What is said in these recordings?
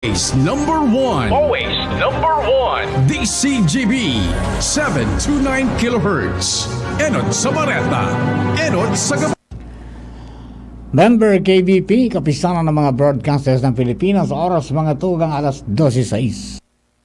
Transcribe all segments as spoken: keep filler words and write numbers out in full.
Is number one. Always number one. D C G B, seven two nine kilohertz. Enot sa Bareta. Enot sa Gab- Member K B P, Kapisanan ng mga Broadcasters ng Pilipinas, oras mga tugang alas dose sais.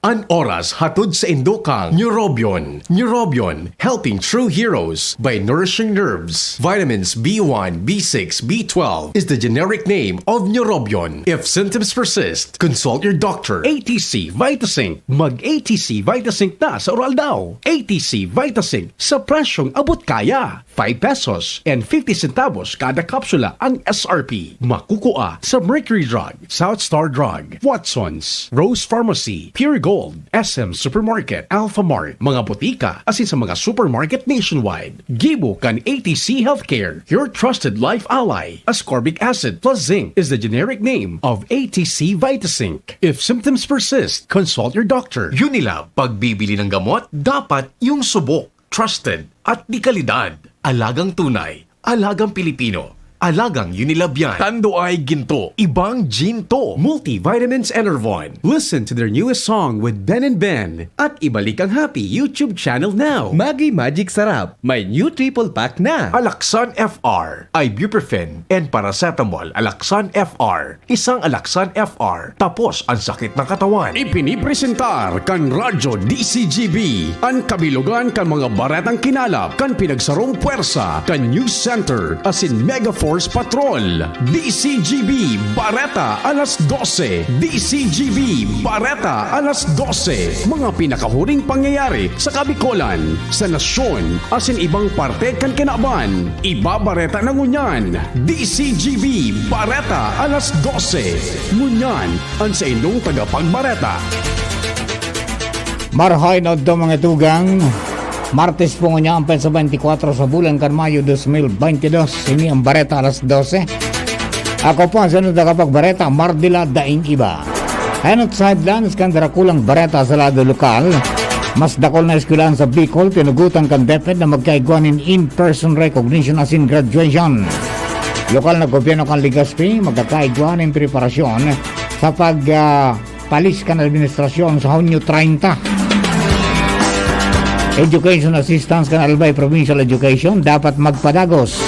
An oras hatod sa indokang Neurobion. Neurobion, helping true heroes by nourishing nerves. Vitamins B one, B six, B twelve is the generic name of Neurobion. If symptoms persist, consult your doctor. A T C Vitasync. Mag A T C Vitasync na sa Uraldaw. A T C Vitasync sa presyong abot kaya. Five pesos and fifty centavos kada kapsula ang S R P. Makukua sa Mercury Drug, South Star Drug, Watson's, Rose Pharmacy, Pure Gold, S M Supermarket, Alphamart, mga botika, asin sa mga supermarket nationwide. Gibo kan A T C Healthcare, your trusted life ally. Ascorbic acid plus zinc is the generic name of A T C Vitasync. If symptoms persist, consult your doctor. Unilab, pagbibili ng gamot, dapat yung subok, trusted, at de kalidad. Alagang tunay, alagang Pilipino, alagang Unilab yan. Tando ay ginto, ibang ginto. Multivitamins Enervon. Listen to their newest song with Ben and Ben. At ibalik ang Happy YouTube channel now. Maggi Magic Sarap, may new triple pack na. Alaxan F R, ibuprofen, and paracetamol. Alaxan F R, isang Alaxan F R, tapos ang sakit ng katawan. Ipinipresentar kan Radyo D C G B an kabilogan kan mga baretang kinalap kan pinagsarong pwersa kan News Center asin Mega Force Patrol. D C G B Bareta alas dose. D C G B Bareta alas dose. Mga pinakahuring pangyayari sa Kabikolan, sa nasyon, asin ibang parte kan kinaban. Ibabareta na ngunyan. D C G B Bareta alas dose. Ngunyan, an saindong tagapagbareta. Marahay na udto, mga tugang. Martes po ngunyan, petsa beintikwatro sa bulan kan Mayo dos mil beintidos. Ini ang Bareta alas dose. Ako po ang sunod na kapagbareta, Mardila Daing Iba. Enot sa headlines kan darakulang bareta sa lado lokal. Mas dakul na eskwelahan sa Bicol, tinugotan kan DepEd na magkaigwa nin in-person recognition asin graduation. Lokal na gobyerno kan Legazpi, magkakaigwa nin preparasyon sa pag, ah, palis kan administrasyon sa Hunyo treinta. Education assistance kan Albay Provincial Education dapat magpadagos.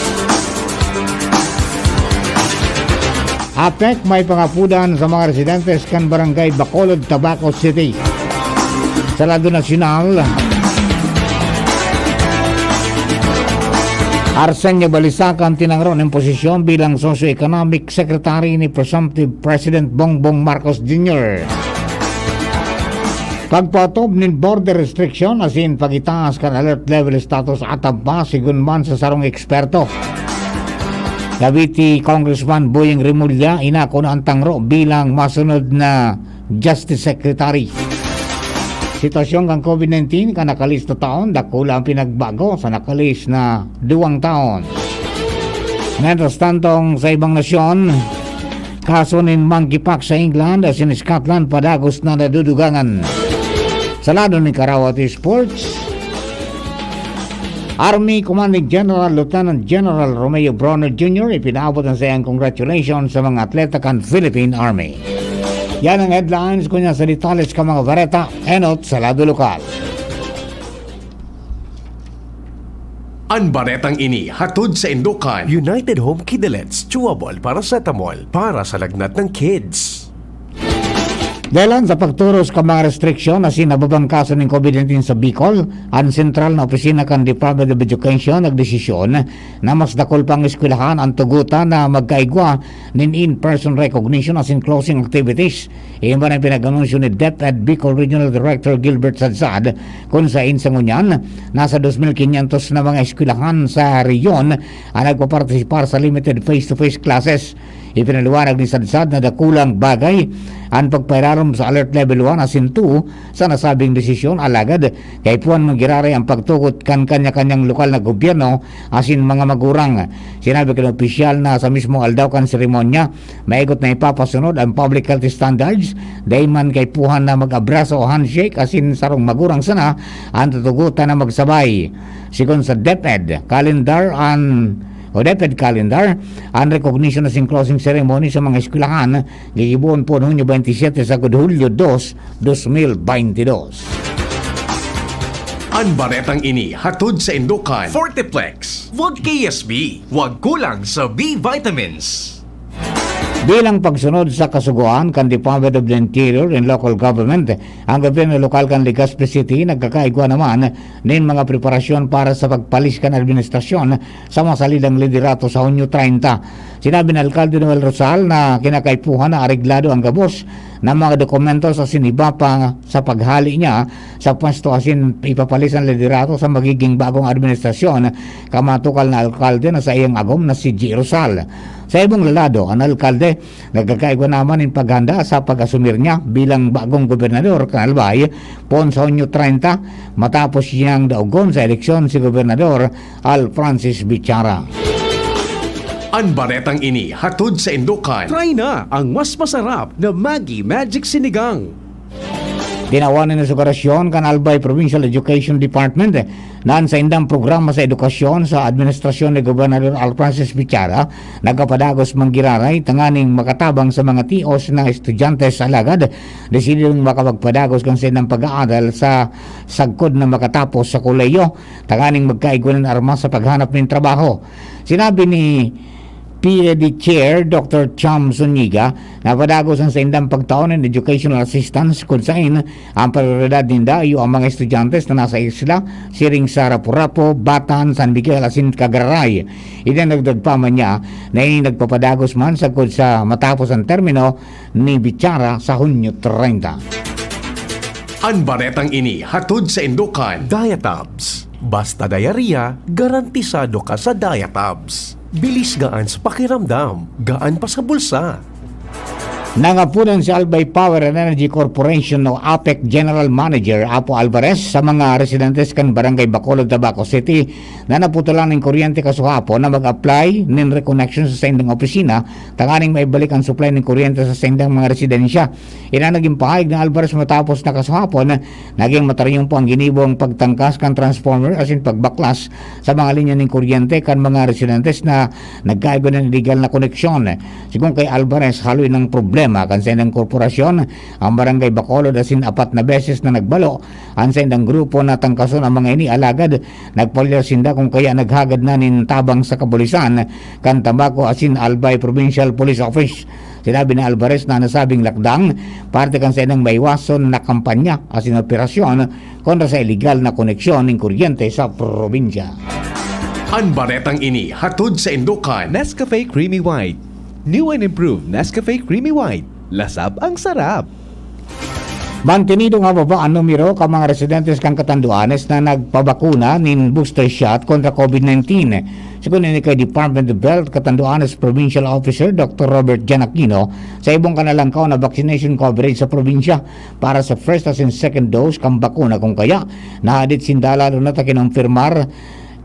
APEC may pangapudan sa mga residentes kan Barangay Bacolod, Tabaco City. Sa lado nasyonal, Arsenio Balisacan tinangro nin posisyon bilang Socio-Economic Secretary ni presumptive President Bongbong Marcos Junior. Pagpatob nin border restriction asin pagitaas kan alert level status atam pa, sigon man sa sarong eksperto. Cavite Congressman Boying Remulla inako na an tangro bilang masunod na Justice Secretary. Sitwasyon kan COVID nineteen kan nakalista taon, dakula ang pinagbago sa nakalista na duwang taon. Mientras tanto, sa ibang nasyon, kaso nin monkeypox sa England asin Scotland padagos na nadudugangan. Sa lado nin Karawat Sports, Army Commanding General Lieutenant General Romeo Bronner Junior ipinaabot ang sayang congratulations sa mga atleta kan Philippine Army. Yan ang headlines. Kunya sa detalles kan mga bareta, enot sa lado lokal. An baretang ini hatod saindo kan United Home Kidalets, chewable paracetamol para sa lagnat ng kids. Dahelan sa pagturos kan mga restriksyon asin nababangkasan nin COVID nineteen sa Bicol, an sentral na opisina kan Department of Education nagdesisyon na mas dakul pang eskwelahan an tugotan na magkaigwa nin in-person recognition asin closing activities. Iyan man ang pinag-anunsyo ni DepEd Bicol Regional Director Gilbert Sadsad, kun saen sa ngunyan, nasa dos mil quinientos na mga eskwelahan sa rehiyon ang nagpapartisipar sa limited face-to-face classes. Ipinaliwanag ni Sadsad na dakulang bagay an pagpairarom sa Alert Level one asin two sa nasabing desisyon, alagad kaipuhan man giraray an pagtugot kan kanya-kanyang lokal na gobyerno asin mga magurang. Sinabi kan opisyal na sa mismong aldaw kan seremonya, maigot na ipapasunod an public health standards, dai man kaipuhan na mag-abraso o handshake asin sarong magurang sana an tutugotan na magsabay. Sigon sa DepEd, kalendar an o DepEd calendar, an recognition asin closing ceremony sa mga eskwelahan, gigibohon po Hunyo twenty-seven sagkod Hulyo dos, dos mil baynte dos. An baretang ini hatod sa Indokan Forteplex. Wag K S B, wag kulang sa B vitamins. Bilang pagsunod sa kasugoan kan Department of the Interior and Local Government, ang gobyerno lokal kan Legazpi City nagkakaigwa naman nin mga preparasyon para sa pagpalis kan administrasyon sa masalidang liderato sa Hunyo treinta. Sinabi ni Alkalde Noel Rosal na kinakaipuhan na areglado ang gabos na mga dokumento sa siniba pa sa paghali niya sa pwesto asin ipapalis ang liderato sa magiging bagong administrasyon, kamatukal na alkalde na saiyang agom na si G Rosal. Sa ibong lalado, an alkalde nagkakaigwa naman nin paghanda sa pag-asumir niya bilang bagong gobernador kan Albay, poon sa Hunyo treinta, matapos niyang daogon sa eleksyon si Gobernador Al Francis Bichara. An baretang ini hatod sa Indokan. Try na ang mas masarap na Maggi Magic Sinigang. Tinawan nin asugarasyon kan Albay Provincial Education Department na an saindang programa sa edukasyon sa administrasyon ni Gobernador Al Francis Bichara nagpapadagos manggiraray tanganing makatabang sa mga tios na estudyante sa alagad, desididong makapagpadagos kan saindang pag-aaral sa sagkod na makatapos sa kolehiyo tanganing magkaigwa nin armas sa paghanap nin trabaho. Sinabi ni P E D Chair Doctor Cham Zuniga na padagos an saindang pagtao nin educational assistance kun saen ang prioridad ninda iyo ang mga estudyante na nasa isla, siring sa Rapu-Rapu, Batan, San Miguel asin Cagararay. Idinagdag pa man niya na ini nagpapadagos man sagkod sa matapos ang termino ni Bichara sa Hunyo treinta. An baretang ini hatod sa Indokan Diatabs. Basta diarrhea, garantisado ka sa Diatabs. Bilis gaan sa pakiramdam, gaan pa sa bulsa. Nangapunan si Albay Power and Energy Corporation o APEC General Manager Apo Alvarez sa mga residentes kan Barangay Bacolod, Tabaco City na naputulan nin kuryente kasuhapon na mag-apply nin reconnection sa saindang opisina tanganing maibalik ang supply nin kuryente sa saindang mga residensya. Iyan ang naging pahayag ni Alvarez matapos na kasuhapon, naging matariyong po ang ginibong pagtangkas kan transformer asin pagbaklas sa mga linya nin kuryente kan mga residentes na nagkaigwa nin iligal na koneksyon. Sigon kay Alvarez, haloy nang problema kan saindang korporasyon ang Barangay Bacolod asin apat na beses na nagbalo an saindang grupo na tangkason ang mga ini, alagad nagpalyar sinda kun kaya naghagad na nin tabang sa kabulisan kan Tabaco asin Albay Provincial Police Office. Sinabi ni Alvarez na nasabing lakdang parte kan saindang maiwason na kampanya asin operasyon kontra sa iligal na koneksyon nin kuryente sa probinsya. An baretang ini hatod sa Indokan Nescafe Creamy White. New and improved Nescafe Creamy White. Lasab ang sarap. Mantenidong hababa an numero kan mga residentes kan Catanduanes na nagpabakuna nin booster shot kontra COVID nineteen. Sigon ini kay Department of Health Catanduanes Provincial Officer Doctor Robert Jan Aquino, sa ibong kanalangkaw na vaccination coverage sa probinsya para sa first asin second dose kan bakuna, kun kaya nahadit sinda lalo na ta kinompirmar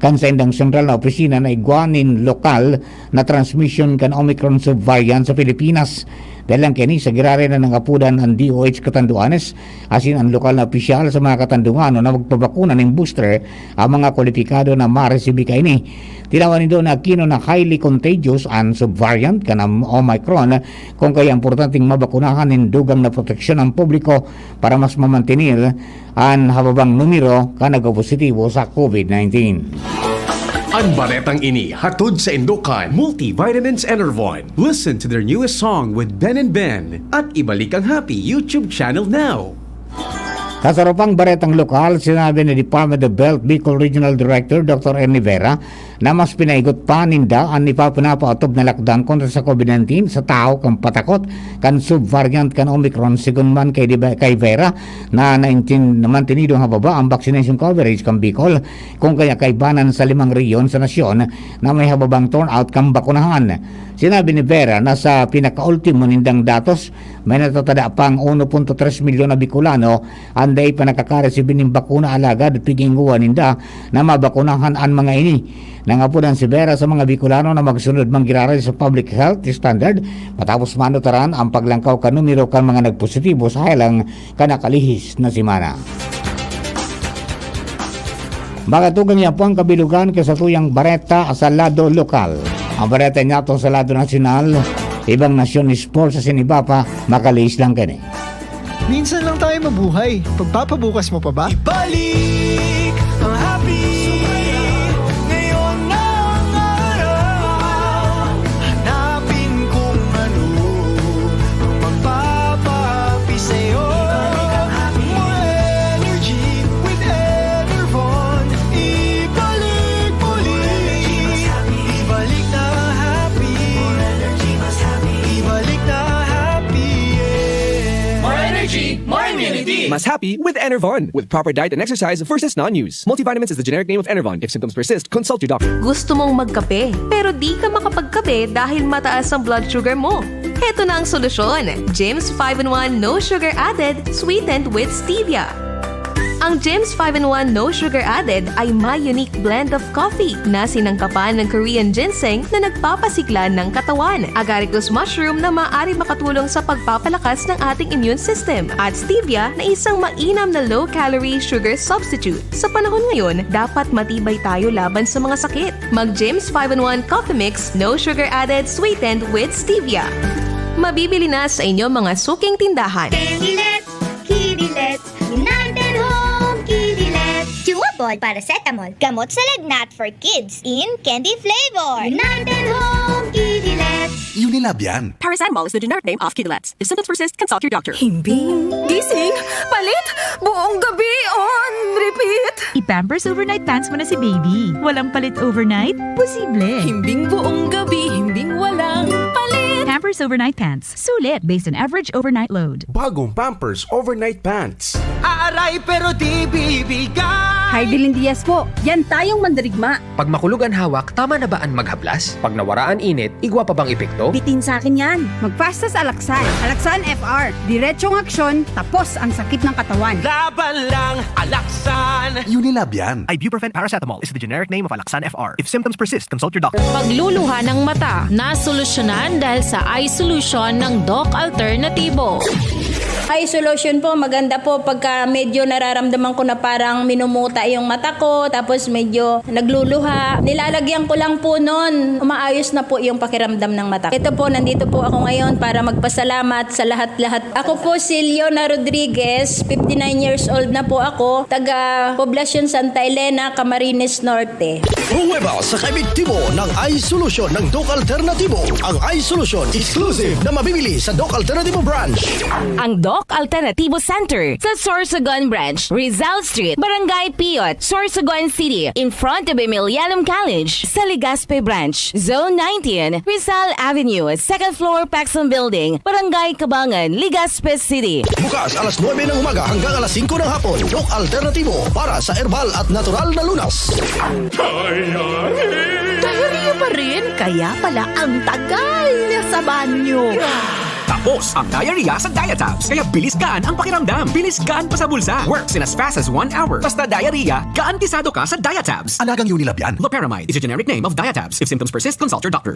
kan saindang sentral na opisina na igwa nin lokal na transmission kan Omicron subvariant sa Pilipinas. Dahel lang kaini, sa giraray na nangapodan an D O H Catanduanes asin an lokal na opisyal sa mga Katandunganon na magpabakuna nin booster ang mga kwalipikado na maresibi kaini. Tinawan nindo na Aquino na highly contagious an subvariant kan Omicron, kun kaya importanteng mabakunahan nin dugang na proteksyon ang publiko para mas mamantener an hababang numero kan nagpopositibo sa COVID nineteen. An baretang ini hatod sa Indokan Multivitamins Enervon. Listen to their newest song with Ben and Ben at ibalik ang Happy YouTube channel now. Sa sarong pang baretang lokal, sinabi ni Department of Health Bicol Regional Director Doctor Ernie Vera na mas pinaigot pa ninda an ipapinapaotob na lakdang kontra sa COVID nineteen sa tahaw kan patakot kan subvariant kan Omicron. Sigon man kay, kay Vera, na naintin-, mantenidong hababa ang vaccination coverage kan Bicol, kun kaya kaibanan sa limang rehiyon sa nasyon na may hababang turnout kan bakunahan. Sinabi ni Vera na sa pinakaultimo nindang datos, may natatada pang uno punto tres milyon na Bicolano an dai pa nakakaresibi nin bakuna, alagad pigingguan ninda na mabakunahan an mga ini. Nangapodan si Vera sa mga Bicolano na magsunod manggiraray sa public health standard matapos manutaran ang paglangkaw kan numero kan mga nagpositibo sa helang kan nakalihis na semana. Makatugang niya po ang kabilugan ka sa tuyang bareta sa lado lokal. Ang bareta niya to sa lado nasyonal, ibang nasyon, sports sa sinibapa, makalihis lang kani. Minsan lang tayo mabuhay. Pagpapabukas mo pa ba? Ibalik ang happy. Ngayon na ang araw. Hanapin kung ano ang magpapahappy sa'yo. More energy with Enervon. Ibalik muli. Ibalik na happy. Ibalik na happy, yeah. More energy, more immunity. Mas happy with Enervon. With proper diet and exercise versus non-use. Multivitamins is the generic name of Enervon. If symptoms persist, consult your doctor. Gusto mong magkape, pero di ka makapagkape dahil mataas ang blood sugar mo? Heto na ang solusyon, Jims five-in-one No Sugar Added, sweetened with stevia. Ang Jims five-in-one No Sugar Added ay may unique blend of coffee na sinangkapan ng Korean ginseng na nagpapasigla ng katawan, agaricus mushroom na maaari makatulong sa pagpapalakas ng ating immune system, at stevia na isang mainam na low-calorie sugar substitute. Sa panahon ngayon, dapat matibay tayo laban sa mga sakit. Mag Jims five-in-one Coffee Mix, no sugar added, sweetened with stevia. Mabibili na sa inyong mga suking tindahan. Kinilet, Kinilet, United Home Kinilet. Chewable paracetamol, gamot sa lagnat for kids in candy flavor. United Home Kinilet. Unilab yan. Paracetamol is the generic name of Kidilets. If symptoms persist, consult your doctor. Himbing, gising, palit, buong gabi on repeat. I-Pampers Overnight Pants mo na si baby. Walang palit overnight? Posible. Himbing buong gabi, himbing walang palit. Pampers Overnight Pants. Sulit based on average overnight load. Bagong Pampers Overnight Pants. Aaray pero di bibigay. Hay Dilin Diaz po, yan tayong mandirigma. Pag makulog an hawak, tama na ba an maghaplas? Pag nawara an init, igwa pa bang epekto? Bitin sa akin yan. Mag-fast sa Alaxan. Alaxan F R. Diretsong aksyon, tapos ang sakit ng katawan. Laban lang, Alaxan! Unilab yan. Ibuprofen paracetamol is the generic name of Alaxan F R. If symptoms persist, consult your doctor. Pagluluha ng mata, nasolusyonan dahil sa eye solution ng Doc Alternativo. Eye solution po, maganda po pagka medyo nararamdaman ko na parang minumuta yung mata ko, tapos medyo nagluluha. Nilalagyan ko lang po nun, umaayos na po yung pakiramdam ng mata. Ito po, nandito po ako ngayon para magpasalamat sa lahat-lahat. Ako po si Leona Rodriguez, fifty-nine years old na po ako, taga Poblacion Santa Elena, Camarines Norte. Pruweba sa kaepektibo ng Eye Solution ng Doc Alternativo. Ang Eye Solution, exclusive na mabibili sa Doc Alternativo Branch. Ang Doc Alternativo Center sa Sorsogon Branch, Rizal Street, Barangay Piyot, Sorsogon City, in front of Emilianum College, sa Legazpi Branch, Zone nineteen, Rizal Avenue, second floor, Paxson Building, Barangay Cabangan, Legazpi City. Bukas alas nuebe ng umaga hanggang alas singko ng hapon. Doc Alternativo para sa herbal at natural na lunas. Diarrhea pa rin? Kaya pala ang tagal niya sa banyo. Tapos ang diarrhea sa Diatabs. Kaya bilis gaan ang pakiramdam. Bilis gaan pa sa bulsa. Works in as fast as one hour. Basta diarrhea, garantisado ka sa Diatabs. Alagang Unilab yan. Loperamide is a generic name of Diatabs. If symptoms persist, consult your doctor.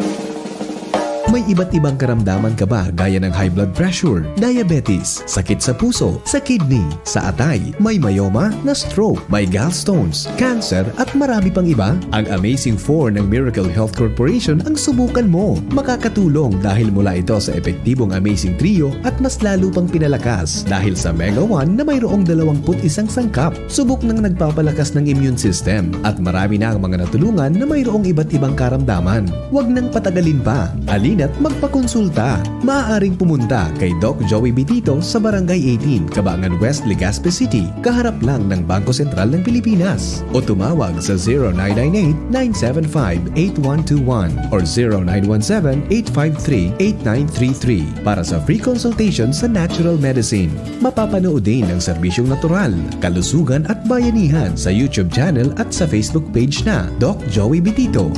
May iba't ibang karamdaman ka ba, gaya ng high blood pressure, diabetes, sakit sa puso, sa kidney, sa atay, may myoma, na-stroke, may gallstones, cancer, at marami pang iba? Ang Amazing Four ng Miracle Health Corporation ang subukan mo. Makakatulong dahil mula ito sa epektibong Amazing Trio at mas lalo pang pinalakas dahil sa Mega One na mayroong dalawampu't isang sangkap. Subok nang nagpapalakas ng immune system at marami na ang mga natulungan na mayroong iba't ibang karamdaman. Huwag nang patagalin pa. Halina't magpakonsulta. Maaaring pumunta kay Doc Joey Bitito sa Barangay eighteen, Cabangan West, Legazpi City, kaharap lang ng Bangko Sentral ng Pilipinas. O tumawag sa zero nine nine eight, nine seven five, eight one two one or zero nine one seven, eight five three, eight nine three three para sa free consultation sa natural medicine. Mapapanood din ang serbisyong natural, kalusugan at bayanihan sa YouTube channel at sa Facebook page na Doc Joey Bitito.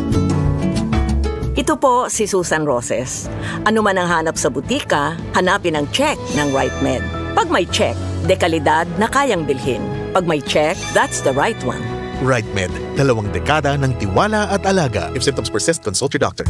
Ito po si Susan Roses. Ano man ang hanap sa butika, hanapin ang check ng Right Med. Pag may check, dekalidad na kayang bilhin. Pag may check, that's the right one. Right Med, dalawang dekada ng tiwala at alaga. If symptoms persist, consult your doctor.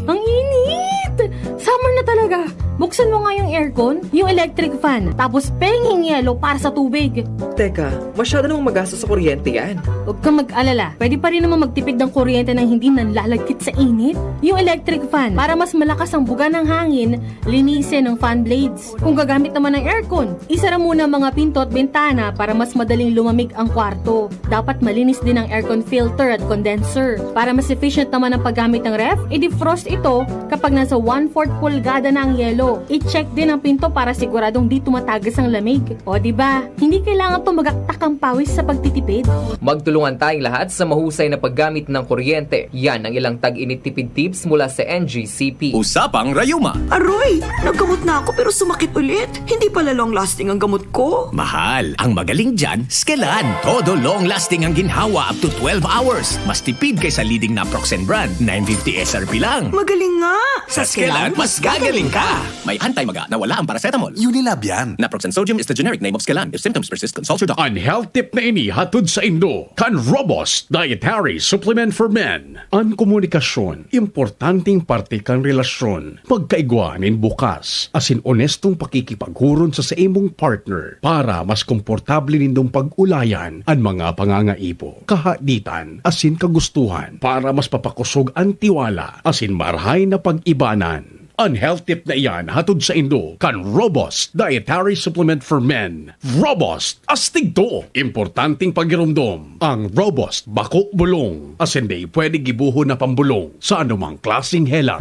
Ang init! Summer na talaga! Mukha Buksan mo nga yung aircon, yung electric fan, tapos penging yelo para sa tubig. Teka, masyado namang magastos sa kuryente yan. Huwag kang mag-alala, pwede pa rin naman magtipid ng kuryente nang hindi nanlalagkit sa init. Yung electric fan, para mas malakas ang buga ng hangin, linisin ang fan blades. Kung gagamit naman ng aircon, isara muna ang mga pinto at bintana para mas madaling lumamig ang kwarto. Dapat malinis din ang aircon filter at condenser. Para mas efficient naman ang paggamit ng ref, i-defrost ito kapag nasa one-fourth pulgada na ang yelo. I-check din ang pinto para siguradong di tumatagas ang lamig. O, di ba? Hindi kailangan tumagaktak ang pawis sa pagtitipid. Magtulungan tayong lahat sa mahusay na paggamit ng kuryente. Yan ang ilang tag-init tipid tips mula sa N G C P. Usapang Rayuma. Aroy! Naggamot na ako pero sumakit ulit. Hindi pala long lasting ang gamot ko. Mahal, ang magaling dyan, Skelan. Todo long lasting ang ginhawa up to twelve hours. Mas tipid kaysa leading naproxen brand, nine fifty S R P lang. Magaling nga! Sa Skelan, mas gagaling ka! May anti-maga na wala ang paracetamol. Unilab yan. Naproxen sodium is the generic name of Skelan. If symptoms persist, consult your doctor. An health tip na ini hatod saindo kan Robust Dietary Supplement for Men. An komunikasyon, importanteng parte kan relasyon. Pagkaigwa nin bukas asin onestong pakikipaghuron sa saimong partner para mas komportable nindong pag-ulayan an mga pangangaipo, kahaditan asin kagustuhan para mas papakosog an tiwala asin marahay na pag-ibanan. An health tip na iyan hatod saindo kan Robust Dietary Supplement for Men. Robust, astig to! Importanteng pagiromdom, ang Robust bako bulong, asin dai pwede gibohon na pambulong sa anumang klaseng helang.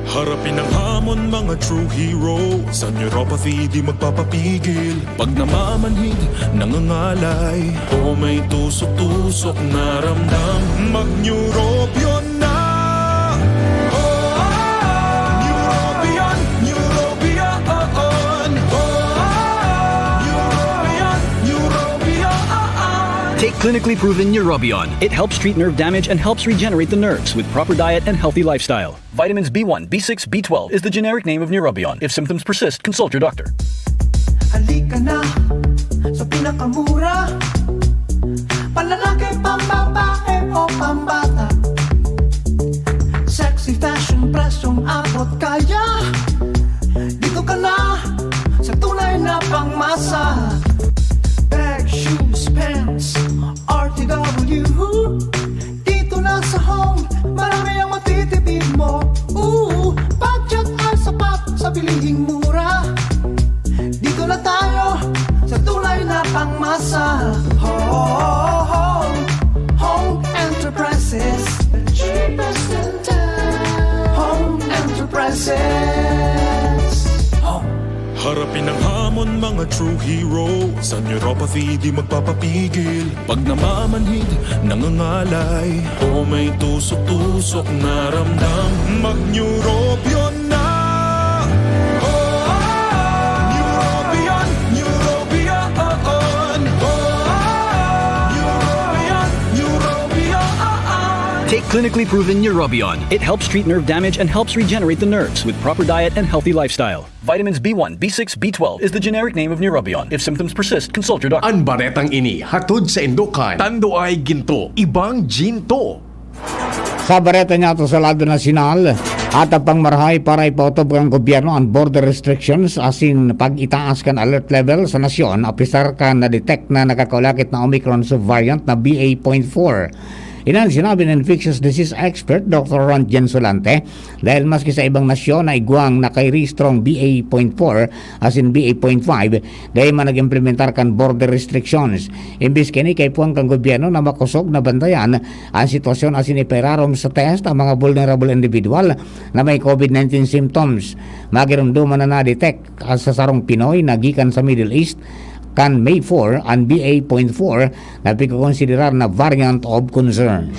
Harapin ang hamon, mga true heroes. Ang neuropathy di magpapapigil. Pag namamanhid, nangangalay, o may tusok-tusok na ramdam, mag-Neurobion na! Oh, Neurobion, Neurobion, oh, oh. Neurobion, Neurobion, oh, oh. Take clinically proven Neurobion. It helps treat nerve damage and helps regenerate the nerves with proper diet and healthy lifestyle. Vitamins B one, B six, B twelve is the generic name of Neurobion. If symptoms persist, consult your doctor. Halika na sa pinakamura. Panlalaki, pambabae o pambata. Sexy fashion, presyong abot kaya. Dito ka na sa tunay na pangmasa. Bag, shoes, pants, R T W. Dito na sa Home, marami ang matitipid mo. Ooh, budget ay sapat sa bilihing mura. Dito na tayo sa tunay na pangmasa. Home, Home Enterprises, the cheapest in town. Home Enterprises. Home. Harapin ang hamon, mga true heroes. Ang neuropathy di magpapapigil. Pag namamanhid, nangangalay, o may tusok-tusok na ramdam, mag-Neurobion na! Oh, Neurobion, Neurobion, oh, oh. Neurobion, Neurobion, oh, oh. Take clinically proven Neurobion. It helps treat nerve damage and helps regenerate the nerves with proper diet and healthy lifestyle. Vitamins B one, B six, B twelve is the generic name of Neurobion. If symptoms persist, consult your doctor. An baretang ini hatod saindo kan Tanduay Ginto, Ibang Ginto. Sa bareta niya to sa lado nasyonal, atap pang marahay para ipaotob kan gobyerno an border restrictions asin pag-itaas kan alert level sa nasyon apisar kan na-detect na nakakaulakit na Omicron subvariant na B A point four. Iyan an sinabi ni infectious disease expert Doctor Ron Gensolante, dahil maski sa ibang nasyon na igwang nakairehistro ang B A point four asin B A point five, dai man nag-implementar kan border restrictions. Imbis kini, kaipuhan kan gobyerno na makosog na bantayan an sitwasyon asin ipairarom sa test ang mga vulnerable individual na may COVID nineteen symptoms. Magiromdoman na na-detect sa sarong Pinoy na gikan sa Middle East kan May four an B A point four na pigkokonsiderar na variant of concern.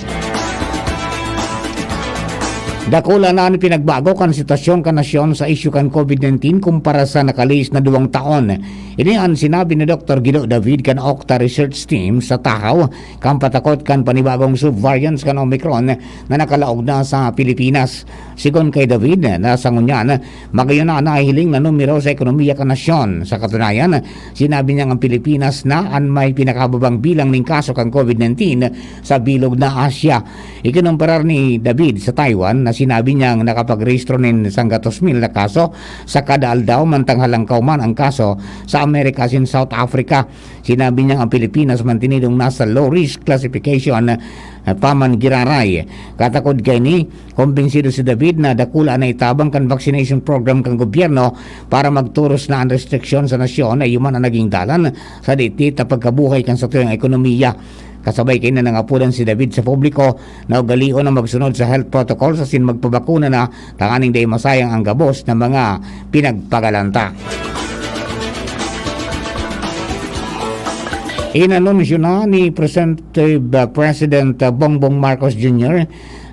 Dakula na an pinagbago kan sitwasyon kan nasyon sa isyu kan COVID nineteen kumpara sa nakalihis na duwang taon. Ini an sinabi ni Doktor Guido David kan Octa Research Team sa Tahaw, kan patakot kan panibagong subvariants kan Omicron na nakalaog na sa Pilipinas. Sigon kay David, na sa ngunyan, magayon na an nahihiling na numero sa ekonomiya kan nasyon. Sa katunayan, sinabi niyang ang Pilipinas na an may pinakababang bilang nin kaso kan COVID nineteen sa bilog na Asia. Ikinumparar ni David sa Taiwan na Sinabi niyang nakapagrehistro nin sanggatos mil na kaso sa kada aldaw, mantang halangkaw man ang kaso sa Amerika asin South Africa. Sinabi niyang ang Pilipinas mantinidong nasa low risk classification, ah, pa man giraray. Katakod kaini, kumbinsido si David na dakula na itabang kan vaccination program kan gobyerno para magturos na an restriksyon sa nasyon ay human an naging dalan sa diti ta pagkabuhay kan satuyang ekonomiya. Kasabay kaini, nangapodan si David sa publiko na ugalion na magsunod sa health protocols asin magpabakuna na tanganing dai masayang ang gabos na mga pinagpagalanta. Inanunsyo na ni Presumptive, uh, President, uh, Bongbong Marcos Junior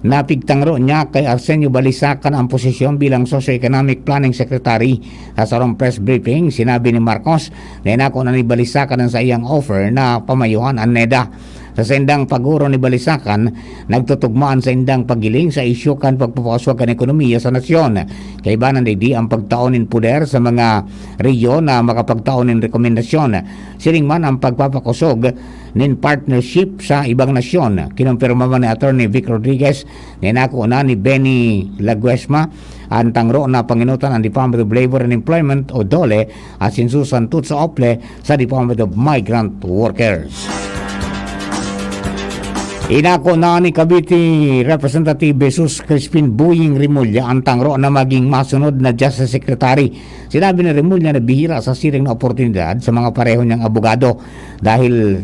na pigtangro niya kay Arsenio Balisacan ang posisyon bilang Socio-Economic Planning Secretary. Sa sarong press briefing, sinabi ni Marcos na inako na ni Balisacan ang saiyang offer na pamayuhan an NEDA. Sa saindang pagurong ni Balisacan, nagtutugma an saindang paghiling sa isyu kan pagpapakaswag kan ekonomiya sa nasyon. Kaiba na digdi ang pagtao nin poder sa mga rehiyon na makapagtao nin rekomendasyon. Siring man ang pagpapakosog nin partnership sa ibang nasyon. Kinumpirma man ni Attorney Vic Rodriguez na inako na ni Benny Laguesma an tangro na panginutan ang Department of Labor and Employment o DOLE asin Susan Tut sa OPLE sa Department of Migrant Workers. Inako na ni Cavite Representative Jesus Crispin Boying Remulla an tangro na maging masunod na Justice Secretary. Sinabi ni Remulla na bihira sa siring na oportunidad sa mga pareho niyang abogado dahil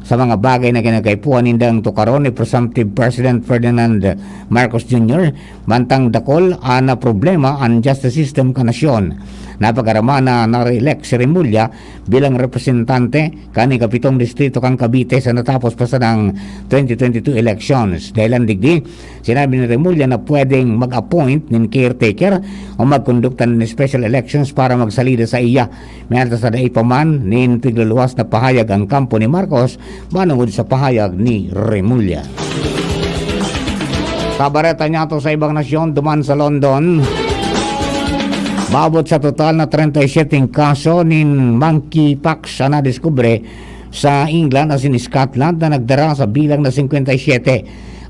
sa mga bagay na kinakaipuhan nindang tukaron ni Presumptive President Ferdinand Marcos Junior, mantang dakul an problema an justice system kan nasyon. Napagarama na na-re-elect si Remulla bilang representante kan ikapitong distrito kan Cavite sa natapos pa sanang twenty twenty-two elections. Dahilan digdi, sinabi ni Remulla na pwedeng mag-appoint nin caretaker o magkondukta nin special elections para magsalida sa iya. Mientras na dai pa man nin pigluluwas na pahayag ang kampo ni Marcos manongod sa pahayag ni Remulla. Sa bareta niyato sa ibang nasyon, duman sa London, maabot sa total na treinta y siete kaso nin monkeypox an nadiskubre sa England asin Scotland na nagdara sa bilang na singkwenta y siyete.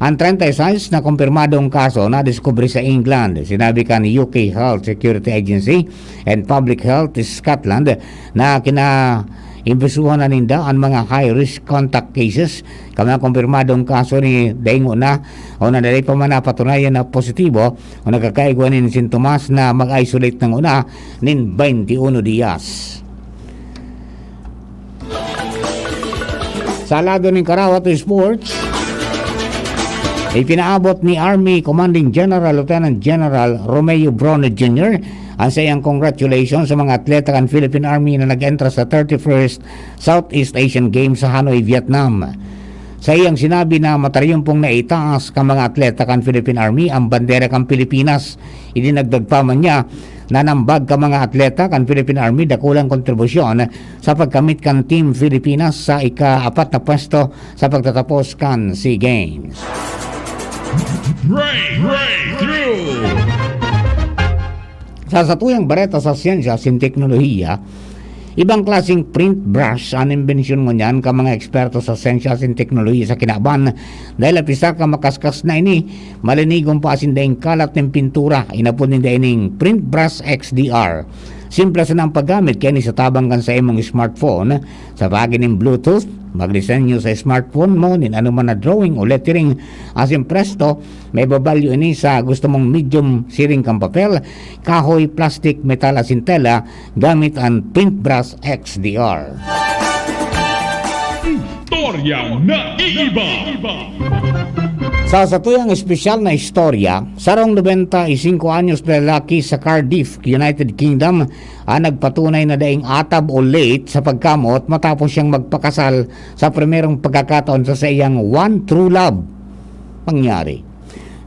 An treinta y seis na kumpirmadong kaso nadiskubre sa England. Sinabi kan U K Health Security Agency and Public Health Scotland na kinaimprisuhan na ninda an mga high-risk contact cases kan mga kumpirmadong kaso ni daingo na o na dai pa man napatunayan na positibo o nagkakaigwa nin sintomas na mag-isolate nanguna nin twenty uno dias. Sa lado nin karawat o sports, ipinaabot ni Army Commanding General Lieutenant General Romeo Brawner Junior ang saiyang congratulations sa mga atleta kan Philippine Army na nag-entra sa thirty-first Southeast Asian Games sa Hanoi, Vietnam. Sa iyang sinabi na matariyumpong naitaas kan mga atleta kan Philippine Army ang bandera kan Pilipinas. Idinagdag pa man niya na nambag kan mga atleta kan Philippine Army dakulang kontribusyon sa pagkamit kan Team Filipinas sa ika-apat na pwesto sa pagtatapos kan SEA Games. Break, breakthrough! Sa satuyang bareta sa siyensya asin teknolohiya, ibang klaseng print brush an imbensyon ngunyan kan mga eksperto sa siyensya asin teknolohiya sa kinaban, dahil apisar kan makaskas na ini, malinigon pa asin daing kalat nin pintura. Inapod ninda ining print brush X D R. Simple sana ang paggamit kaini sa tabang kan sa imong smartphone. Sa paagi nin Bluetooth, magdisenyo sa smartphone mo nin anoman na drawing o lettering asin presto, maibabalyo ini sa gusto mong medium siring kan papel, kahoy, plastic, metal asin tela gamit an Paintbrush X D R. Istoryang naiiba. Sa satuyang espesyal na istorya, sarong nobenta y singko anyos na lalaki sa Cardiff, United Kingdom, ang nagpatunay na daing atab o late sa pagkamot matapos siyang magpakasal sa primerong pagkakataon sa saiyang one true love. Pangyari.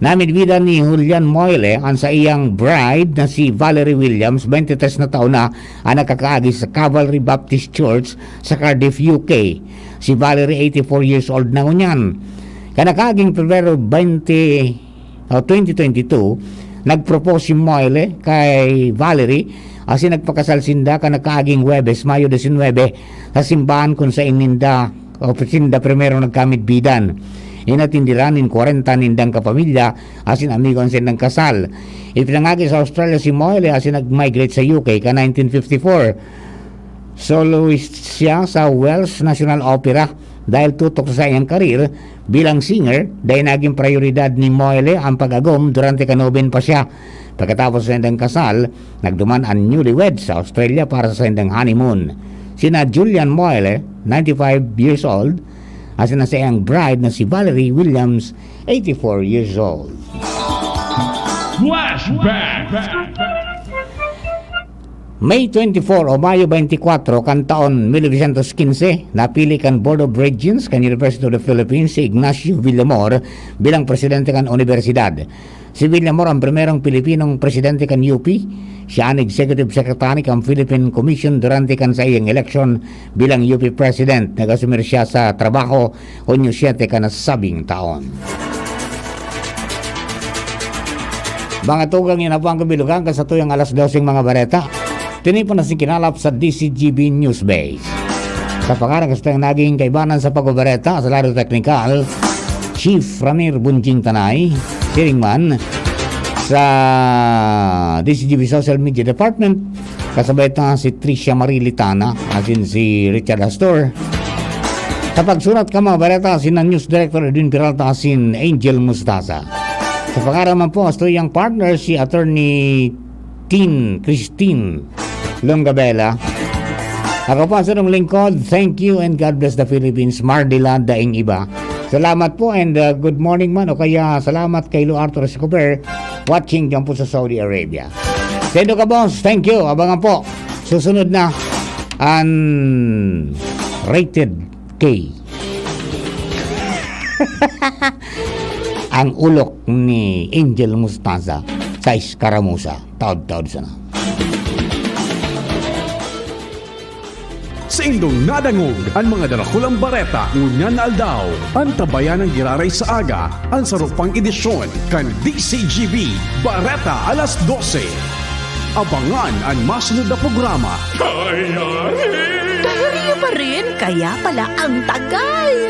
Namidbidan ni Julian Moyle ang saiyang bride na si Valerie Williams, twenty-three na taon na, ang nakakaagi sa Calvary Baptist Church sa Cardiff, U K. Si Valerie, eighty-four years old na ngunyan. Kan nakaaging Pebrero twenty, o twenty twenty-two, nag-propose si Moyle kay Valerie, asin nagpakasal sinda kan nakaaging Huwebes, Mayo disinwebe, sa simbahan kun sain ninda o sinda primero nagkamidbidan. Inatindiran nin kwarenta nindang kapamilya asin amigo an saindang kasal. Ipinangagi sa Australia si Moyle asin nag-migrate sa U K kan nineteen fifty-four. Soloist siya sa Welsh National Opera. Dahil tutok sa saiyang karir bilang singer, dai nagin prayoridad ni Moyle ang pag-agom durante kan hoben pa siya. Pagkatapos sa saindang kasal, nagduman an newlywed sa Australia para sa saindang honeymoon. Sina Julian Moyle, ninety-five years old, asin an saiyang bride na si Valerie Williams, eighty-four years old. Flashback! May twenty-four o Mayo twenty-four kan taon mil novecientos quince, napili kan Board of Regents kan University of the Philippines si Ignacio Villamor bilang presidente kan unibersidad. Si Villamor ang primerong Pilipinong presidente kan U P. Siya an executive secretary kan Philippine Commission durante kan saiyang eleksyon bilang U P president. Nag-asumir siya sa trabaho Hunyo siete kan nasabing taon. Mga tugang, yan na po ang kabilugan kan satuyang alas doseng mga bareta. Tinipon na si kinalap sa D C G B News Base. Sa pangaran kan satuyang naging kaibanan sa pagbabareta sa lado teknikal, Chief Ramir Bunjing Tanay, siring man sa D C G B Social Media Department, kasabay ta si Tricia Marie Litana, asin si Richard Astor. Sa pagsurat kan mga bareta, sina News Director Edwin Peralta asin Angel Mostaza. Sa pangaran man po, sa tuyang partner, si Attorney Tin Christine Longabela. Ako po ang sarong lingkod, thank you and God bless the Philippines. Mardila, daing iba. Salamat po and, uh, good morning man, o kaya salamat kay Lou Arthur Escobar, watching dyan po sa Saudi Arabia. Sendo ka, boss, thank you. Abangan po. Susunod na an Rated K. Ang ulok ni Angel Mostaza sa Escaramuza. Taod-taod sana. Saindong nadangog an mga darakulang bareta ngunyan na aldaw. Antabayan an giraray sa aga, an saro pang edisyon kan D C G B Bareta alas dose. Abangan an masunod na programa. Kaya rin! Kaya rin! Kaya pala ang tagal!